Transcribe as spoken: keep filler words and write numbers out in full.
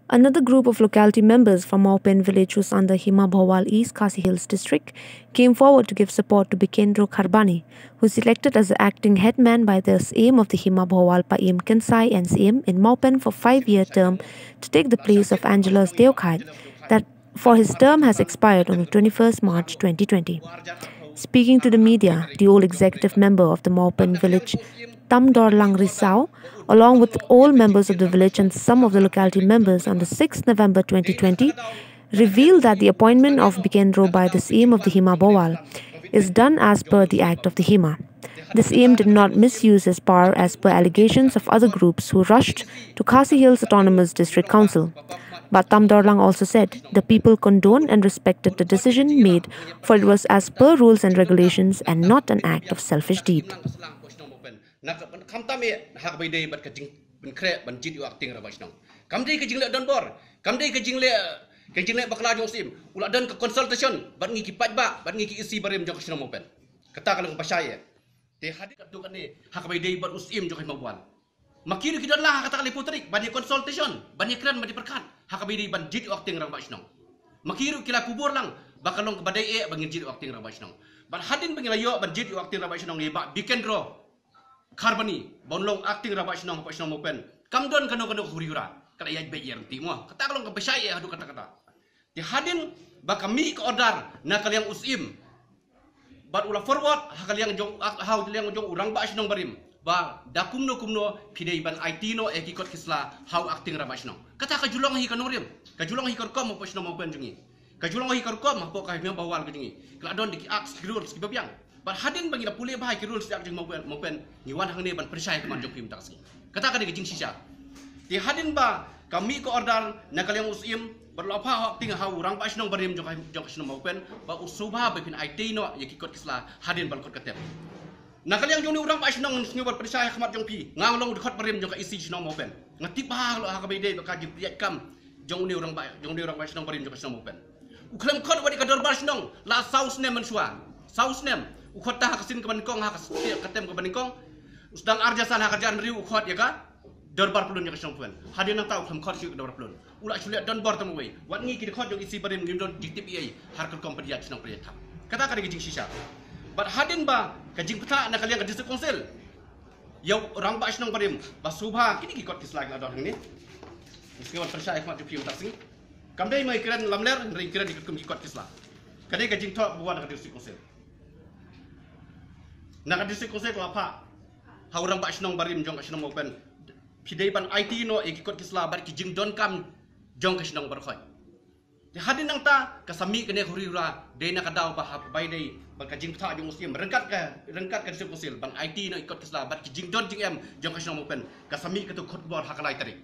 Another group of locality members from Mawpen village, who's under Hima Bhawal, East Khasi Hills district, came forward to give support to Bikendro Kharbani, who's elected as the acting headman by the Syiem of the Hima Bhawal, Paiem Khynsai, and Syiem in Mawpen for five-year term, to take the place of Angelus Deokhait, that for his term has expired on the twenty-first March twenty twenty. Speaking to the media, the old executive member of the Mawpen village, Tamdorlang Risau, along with all members of the village and some of the locality members, on the sixth November twenty twenty, revealed that the appointment of Bikendro by the Syiem of the Hima Bhawal is done as per the Act of the Hima. The Syiem did not misuse his power as per allegations of other groups who rushed to Khasi Hills Autonomous District Council. But Tamdorlang also said the people condoned and respected the decision made, for it was as per rules and regulations and not an act of selfish deed. Na ka khamtam eh ha kaba ïadei bad ka jingpynkhreh ban jied ïa u acting rangbah shnong. Kam dei ka jingleh donbor, kam dei ka jingleh, ka jingleh bakla jong u Syiem. U la don ka consultation bad ngi ki paidbah, bad ngi ki EC barim jong ka shnong Mawpen. Kata ka long ba shai eh. Te hadien katto katne ha kaba ïadei bad u Syiem jong ka Hima Bhawal. Ma ki ruh ki don lang ha kata ka laiphew tarik ban ïa consultation, ban ïa kren, ban ïa pyrkhat ha kaba ïadei ban jied ïa u acting rangbah shnong. Ma ki ruh ki la kubur lang ba ka long kaba dei eh ba ngin jied ïa u acting rangbah shnong. Bad hadien ba ngi la ïoh ban jied ïa u acting rangbah shnong, ïa i bah Bikendro Kharbani ba un long acting rangbah shnong hapoh shnong Mawpen, kam don kano kano ka huri hura. Ka la ïaid beit ïaid ryntih mo. Kata ka long kaba shai eh haduh katta katta. Te hadien ba ka mih ka order na ka liang u Syiem, bad u la forward ha ka liang jong, ha ka liang jong u rangbah shnong barim, ba da kumno kumno phi dei ban aiti noh ïa ki kot ki sla ha u acting rangbah shnong. Kata ka ju long hi ka nongrim, ka ju long hi ka rukom hapoh shnong Mawpen jong ngi. Ka ju long hi ka rukom hapoh ka Hima Bhawal ka jong ngi. Ka la don da ki act, ki rules kiba biang. Bad hadien ba ngi la pule bha ïa ki rules ki act jong Mawpen, Mawpen, ngi wan hangne ban pyrshah ha khmat jong phi mynta ka sngi. Kata ka dei ka jingshisha. Te hadien ba ka mih ka order na ka liang u Syiem, bad la phah ha u acting ha u rangbah shnong barim jong ka, jong ka shnong Mawpen, ba u sngewbha ba phin aiti noh ïa ki kot ki sla hadien ba la khot ka tem. Na ka liang jong une u rangbah shnong, ngi sngewbha ban pyrshah ha khmat jong phi, nga long u dkhot barim jong ka EC shnong Mawpen. Nga tip bha ha kaba ïadei bad ka jingpynïaid kam jong une u rangbah, jong une u rangbah shnong barim jong ka shnong Mawpen. U khlem khot wat ïa ka dorbar shnong la saw snem mynshuwa. Saw snem. U khot tang ha ka sien kaba nyngkong, ha ka sien, ka tem kaba nyngkong. U sdang ar hajar san, ha ka arhajar hynriew u khot ïa ka dorbar pyllun jong ka shnong Mawpen. Hadien nangta u khlem khot shuh ïa ka dorbar pyllun. U la shu leh donbor tang uwei. Wat ngi ki dkhot jong EC barim ngim don jingtip ei ei ha ka rukom pynïaid shnong pynïaid thap. Kata ka dei ka jingshisha. Bad hadien ba ka jingpynthah na ka liang ka District Council ïa u rangbah shnong barim ba sngewbha kine ki kot ki sla ki la don hangne. Ngi sngewbha ban pyrshah ha khmat jong phi mynta ka sngi. Kam dei ma ngi kren lamler, hynrei ngi kren ïa ki kot ki sla. Ka dei ka jingthoh ba wan na ka District Council. Na ka District Council ka la phah ha u rangbah shnong barim jong ka shnong Mawpen, phi dei ban aiti noh ïa ki kot ki sla bad ki jingdonkam jong ka shnong baroh khoit. Te hadien nangta ka sa mih kane ka huri hura, dei na ka daw ba ha kaba ïadei bad ka jingpynthah jong u Syiem ryngkat ka, ryngkat ka District Council ban aiti noh ïa ki kot ki sla bad ki jingdon jingem jong ka shnong Mawpen. Ka sa mih kato ka khubor ha ka lai tarik.